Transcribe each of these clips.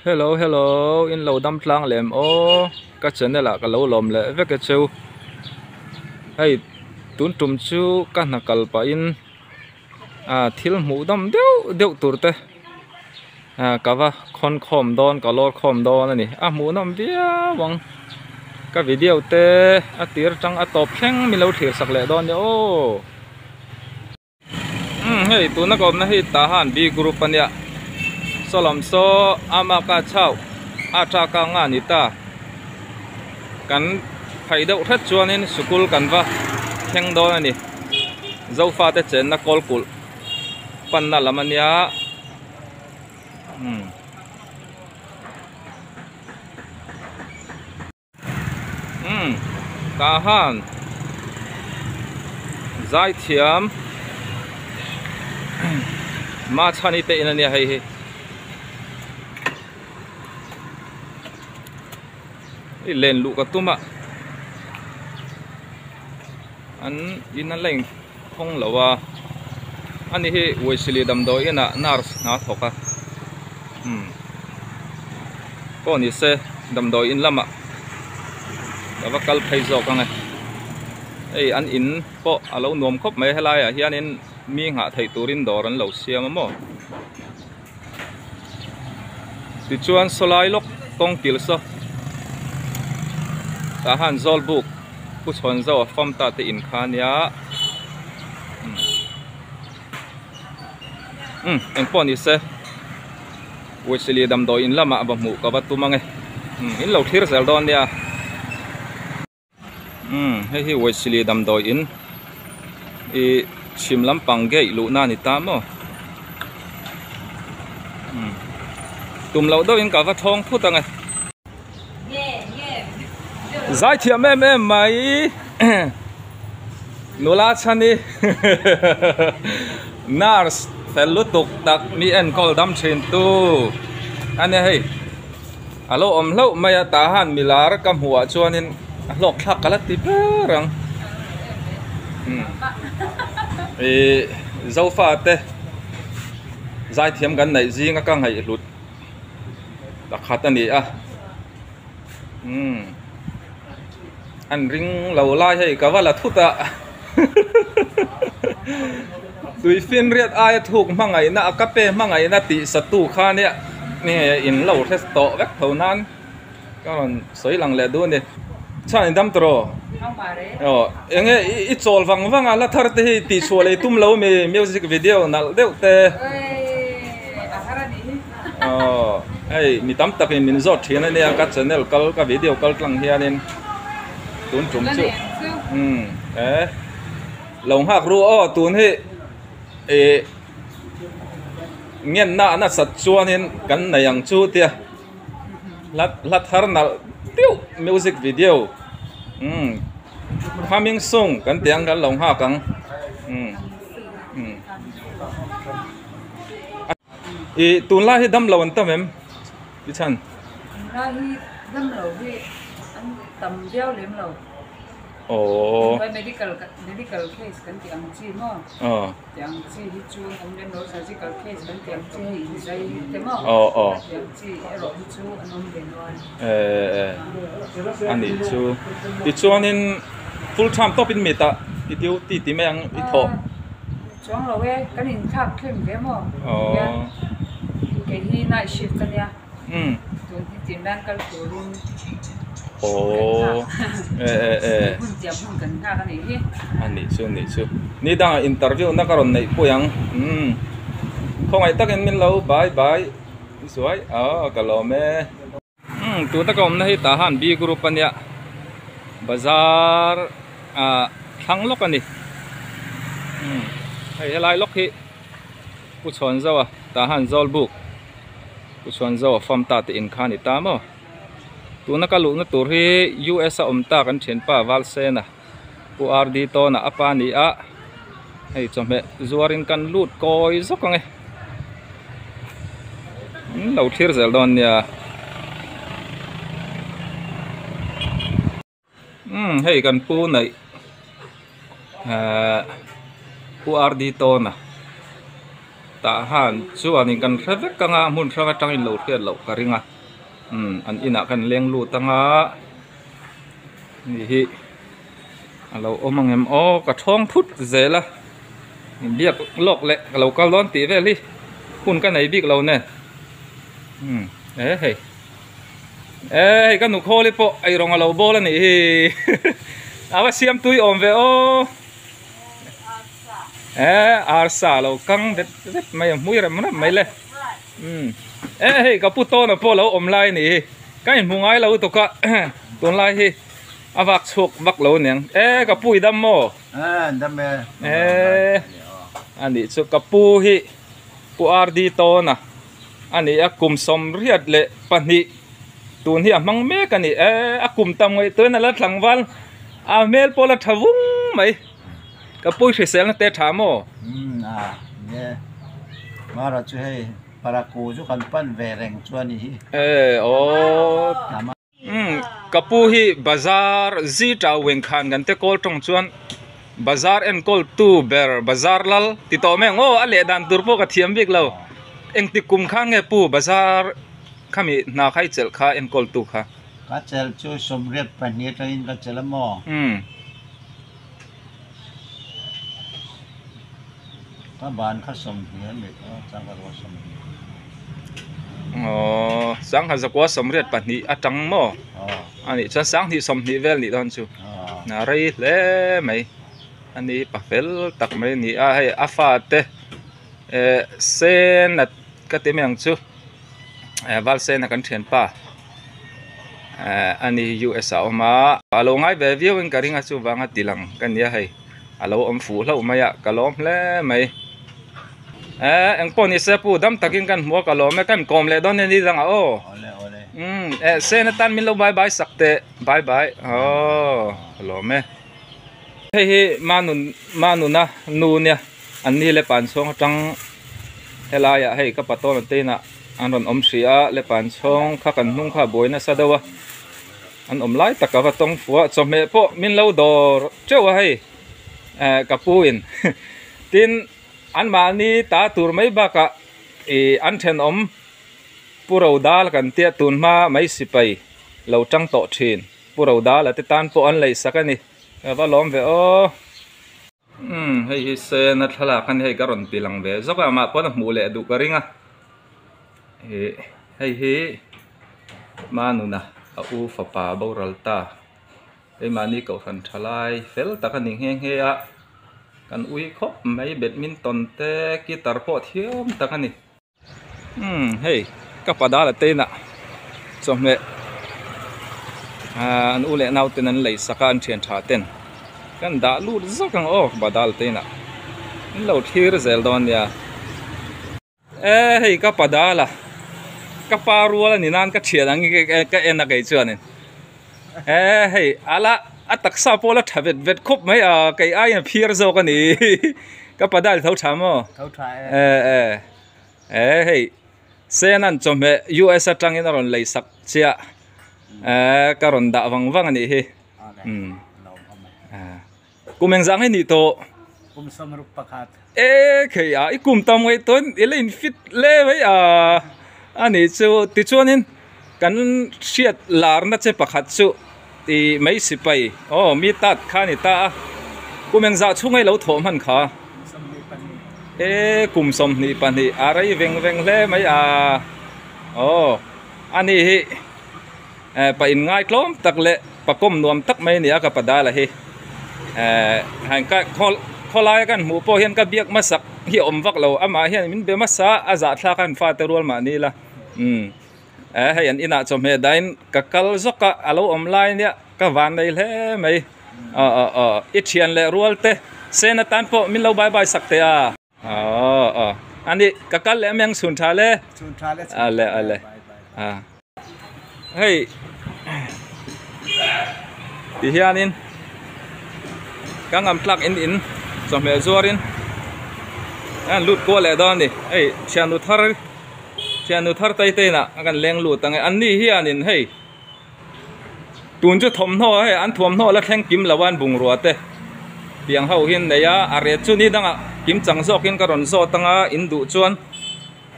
Hello hello in lo dam tlang lem aw ka channel ah ka lo lawm leh vek e cheu hei tun tum chu ka hna kal pah in ah thil hmuh dam deuh deuh tur te ah ka va khawn khawm dawn ka lawr khawm dawn a ni a hmuh nawm viau ang ka video te a tir atang a tawp thleng min lo thlir sak leh dawn nia aw. Umm hei tuna ka awmna hi Tahan B group ania sawlam saw ama ka chau a tha ka nga ni ta kan phei deuh hret chuanin sikul kan va thleng dawn a ni zofa te chenna kawl kulh panna lam ania umm. Umm Tahan zaithiam Machhani te in ania hei hi. I len luh ka tum a an in a la in khawng lo a ani hi Wesley damdawi inah nurse hna a thawk a umm pawh ni se damdawi in lamah ka va kal phei zawk ang e hei an in pawh a lo nuam khawp mai helai ah hianin mi nghah theih turin dawr an lo siam a maw tichuan sawlai lawk kawng kil saw tah han zawlbuk pu chhawn zo a fam ta te in kha ania umm engpawh ni se Wesley damdawi in lamah va hmuh ka va tum ange umm in lo thlir zel dawn nia. Umm hei hi Wesley damdawi in ih chhim lampang gate luhna a ni ta maw umm tum loh deuhin ka va thawng phut ang e zaithiam em em mai nula chhani nurse fel lutuk tak mi enkawl dam thin tu a nia hei. A lo awm hlauh mai a, tah han milar ka hmuh ah chuanin a hlawk thlak ka la ti ber ang. Ih Zofa te zaithiam kan neih zinga ka ngaihhlut pakhat a ni a. Umm an ring lo lai hei ka va la thut a. Tuifinriat aia thuk hmangaihna a ka pe hmangaihna tih satu kha nia nge in lo hre tawh vek tho nan ka rawn sawi lang leh duh a ni. Chhan in dam tawh aw enge i chawl vang vang a la thar te hi tih chhuah leh tum lo mi music video nalh deuh te aw hei mi tam takin min zawt thin a nia ka channel kal ka video kal tlang hianin tun tum chu umm e. Lo nghak ru aw tun hi ih ngenna a nasat chuanin kan nei ang chu tia hla hla thar nalh deuh music video umm coming soon kan tih ang kan lo nghak ang umm umm ih tunlai hi damlo an tam em ti chhan. Tunlai hi damlo hi an tam viau lem lo. Aww. Tunlai medical medical case kan tih ang chi maw? Aw. Tih ang chi hi chu an awm lem lo, surgical case kan tih ang chi hei inzai te maw? Aw aw. Tih ang chi erawh hi chu an awm ve nual. Eh eh a nih chu. Tichuanin full time tawpin mi tah i duty ti mai ang i thawh. Chuang lo e, kan inthlak thleng ve maw? Aw. Hian kei hi night shift ka nia. Umm. Tun hi tin ran kal turin Aww e e e. Hun tiam hun kan nghak a nih hi. A nih chu nih chu. Ni dangah interview na ka rawn neih pui ang. Umm. Khawngaih takin min lo bye bye zuai aw ka lawm e. Umm tuna ka awmna hi tah han B group a nia. Bazar ah thlang lawk a ni. Umm hei helai lawk hi Pu Chhawnzoa tah han Zawlbuk. Pu Chhuanzo a fam ta tih in kha a ni ta maw? Tuna ka luhna tur hi US a awm tak an thianpa Valsena Pu RD Tawna a pa ni a, hei chawhmeh zuarin kan lut kawi zawk ang e. An lo thlir zel dawn nia. Umm hei kan pu neih ahh pu RD Tawna. Tah han chuanin kan hre vek anga hmun hrang atangin lo hriat loh ka ring a umm an inah kan leng lut anga ni hi a lo awm ang em aw ka thawng thut zel a inbiak lawk leh ka lo kal dawn tih vel hi hun ka nei bik lo nen umm e hei e hei ka nukhawl hi pawh eirawng a lo bawl a nih hi a va siam tui awm ve aw. Eh arsa lo kang vet vet mai a hmui rem rem mai le umm eh hei ka pu tawna pawh lo awm lai a nih hi ka inhmu ngai lo tuk a tunlai hi a vak chhuak vak lo aniang eh ka pu i dam maw eh a nih chu ka pu hi pu RD tawna a ni a kum 82 tun hi a hmang mek a ni eh a kum tam ngaihtuah in a la tlangval a hmel pawh la tha vung mai. Ka pui hriselna te tha maw? Umm a nie Mara chu hei Paraku chu kan pan ve reng chu a ni hi. E aw Umm ka pu hi bazar zi tau weng khan kan te kawl tawng chuan bazar enkawl tu ber bazar lal ti tawh mai ang aw a leh dan tur pawh ka thiam bik lo engtik kum kha nge pu bazar khami hna kha i chelh kha enkawl tu kha. Ka chelh chu 82 atangin ka chelh a maw? Umm. Ka ban kha 20 a ni a, sangha zakua 20. Aww, sangha zakua 82 atang maw? A nih chuan 2020 vel nih dawn chu. A rei hle mai. A ni pa fel tak mai a ni a, hei a fate eh sen a ka ti mai ang chu eh val sen a kan thianpa eh a ni US ah a awm a, a lo ngai ve viau in ka ring a chuvang a ti lang ka nia hei a lo awm fuh hlauh mai a ka lawm hle mai eh engpawh ni se pu dam takin kan hmu a ka lawm e kan kawm leh dawn nia ni dangah aw umm eh sen atan min lo bye bye sak teh bye bye aw ka lawm e hei hi manun manuna nu nia an ni le pan chhawng atang helaiah hei ka patawn a te inah an rawn awm hrih a le pan chhawng kha kan hnung kha a buai nasa deuh a an awm lai tak a va tawng fuh a chawhmeh pawh min lo dawr teuh a hei eh ka pu in tin anmahni ta tur mai bakah ih an thenawm pu ro dal kan tia tun hma mai sipai lo tang tawh thin pu ro dal a te tan pawh an leisak a ni a va lawm ve aw. Umm hei hi sena thlalak a ni hei ka rawn ti lang ve zawk a amah pawn a hmuh leh duh ka ring a ih hei hi manuna a u fapa boral ta keimahni kohhran tha lai fel tak a ni nghe nghe a kan ui khawp mai badminton te guitar pawh thiam tak a ni. Umm hei ka padal a te inah chawhmeh ahh an u leh nau ten an lei sak a an thian tha ten kan dah lut zawk ang aw badal te inah an lo thlir zel dawn nia e hei ka padal a ka pa rual a ni nan ka thian ang ka en a kei chuanin e hei ala a taksa pawh la tha vet vet khawp mai a kei aiin a phiar zawk a ni ka padal tho tha maw e e. Eh hei Senan chawhmeh US atangin a rawn lei sak chiah eh ka rawn dah vang vang a nih hi umm kum engzah nge nih tawh kum 61 eh khei a i kum tam ngaih tawn i la in fit le mai a a nih chu tichuanin kan hriat larna che pakhat chu ih mai sipai aw mi tat kha a ni ta a kum engzah chhunga i lo thawh hman kha e kum 22 a rei veng veng hle mai a aw a ni hi eh pa inngai tlawm tak leh pa kawm nuam tak mai a ni a ka padala hi eh han ka khaw khawlaia kan hmuh pawh hian ka biak hmasak hi a awm vak lo amah hian min be hmasa a zahthlak a an fate rual mahni la umm. Eh hei an inah chawhmeh dahin ka kal zawk a a lo awm lai nia ka van nei hle mai aw aw aw i thian leh rual te sen atan pawh min lo bye bye sak teh a aw aw ani ka kal leh a meng chhun tha le ale ale a hei ti hianin ka ngam tlak in in chawhmeh zuarin an lut kual leh dawn a ni hei thiannu thar Thiannu thar tai te inah a kan leng lut ang e. Anni hianin hei tun chu thawmhnaw hei an thuamhnaw la thleng kim lo a an bungrua te tiang ho hi an nei a, a ret chu ni dangah. Kim chang zawkin ka rawn zawt anga in duh chuan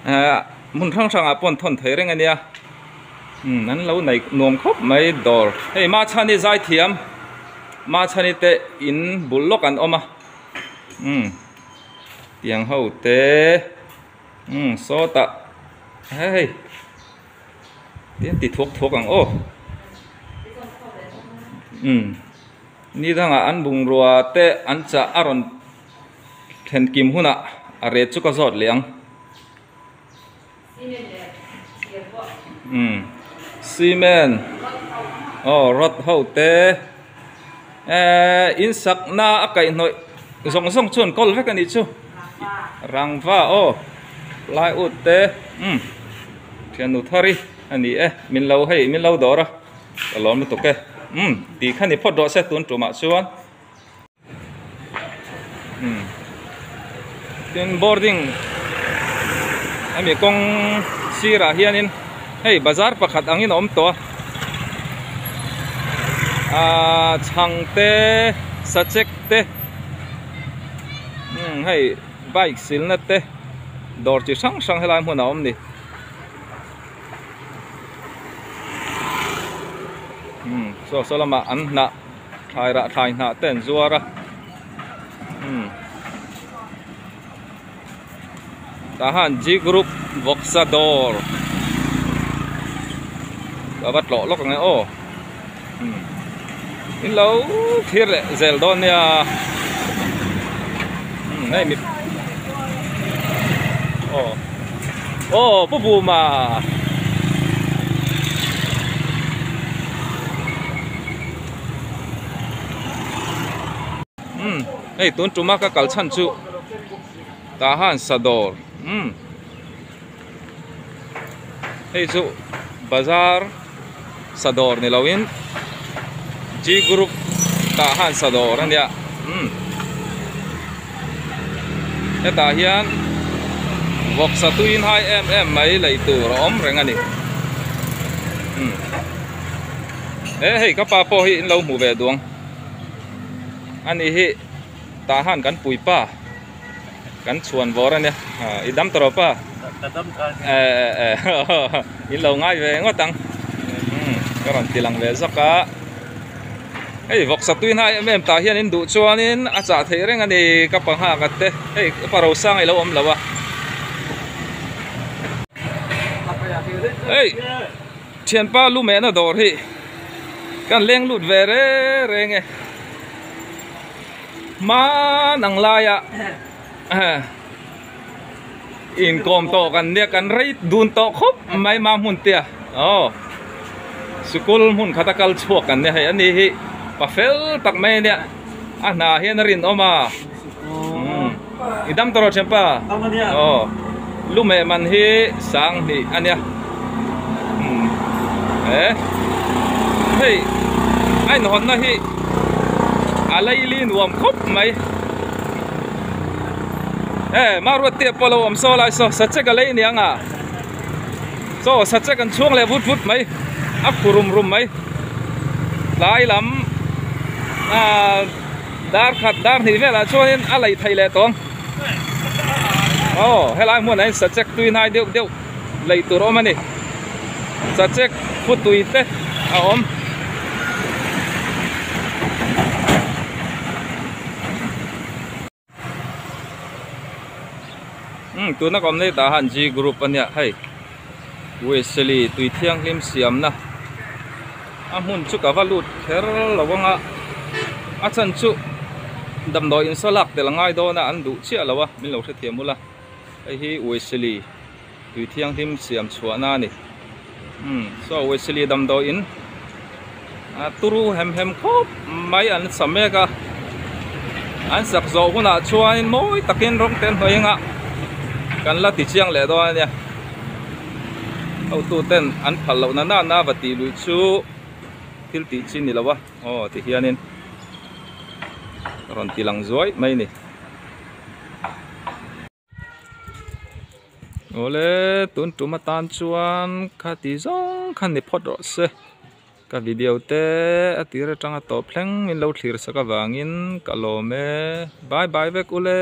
eh hmun hrang hrangah pawh an thawn thei reng a nia umm an lo nei nuam khawp mai dawr hei machhani zaithiam machhani te in bul lawk an awm a umm tiang ho te umm sawtah hei tin ti thuak thuak ang aw umm ni dangah an bungrua te an chah a rawn Thlen kim hunah a ret chu ka zawt leh ang. Umm cement aw rod ho te ehh in sakna a kaihhnawih zawng zawng chu an kawl vek a nih chu rangva aw plywood te umm thiannu thar hi a ni e min lo hei min lo dawr a ka lawm lutuk e umm tih kha ni phawt rawh se tun tumah chuan. Tin boarding hemi kawng sirah hianin hei bazar pakhat angin a awm tawh a ahh chhang te sachek te umm hei bike silna te dawr chi hrang hrang helai hmunah a awm a ni umm saw saw lamah an hnah. Thlai rah thlai hnah te an zuar a umm tah hian G group vawksa dawr ka va tlawh lawk ang e aw umm in lo thlir leh zel dawn nia umm hei mi aw aw pu buma. Umm hei tun tuma ka kal chhan chu tah han sadawr umm hei chu bazar sadawr ni loin G group tah han sadawr a nia umm hetah hian vawksa tuiin hai em em mai lei tur a awm reng a ni umm. He hei ka pa pawh hi in lo hmu ve duang ani hi tah han kan pui pa kan chhuan vawr ania i dam ta rawh pa eh eh in lo ngai ve ngawt ang ka rawn ti lang ve zawk a hei vawksa tui hnai em em tah hian in duh chuanin a chah theih reng ani ka pa nghak te hei ka pa rosang i lo awm lo a hei. Thianpa lu mehna dawr hi kan leng lut ve re reng e hman ang laia inkawm tawh kan nia kan rei dun tawh khawp mai ma hmun te a aw sikul hmun khat a kal chhuak kan nia hei ani hi pa fel tak mai ania a hna hian a rinawm a i dam tawh rawh thianpa aw lu meh man hi sang hnih a nia umm he hei a inhawnna hi a laili nuam khawp mai e maruatte pawh a lo awm saw lai saw sachek a lei aniang a chaw sachek an chhuang leh vut vut mai a khu rum rum mai tlai lam ah. Dar khat dar hnih velah chuanin a laih theih leh tawng. Aw helai hmunah hian sachek tui hnai deuh deuh laih tur awm a ni. Sachek khutui te a awm. Umm tuna ka awm nei tah han G group a nia hei Wesley tui thianghlim siamna a hmun chu ka va lut kher lo ang a a chhan chu damdawi in saw lak tel a ngai dawn a an duh chiah lo a min lo hrethiam ula hei hi Wesley tui thianghlim siam chhuahna a ni umm saw Wesley damdawi in a turu hem hem khawp mai an sa mek a an sak zawh hunah chuanin mawi takin rawng te an hnawih anga kan la ti chiang leh dawn a nia hotu ten an phal loh na nana va tih luih chu thil tih chi ni lo a aw ti hianin rawn ti lang zuai mai a ni. Awle tun tum atan chuan khati zawng kha ni phawt rawh se ka video te a tir atanga tawp thleng min lo thlir sak avangin ka lawm e bye bye vek ule.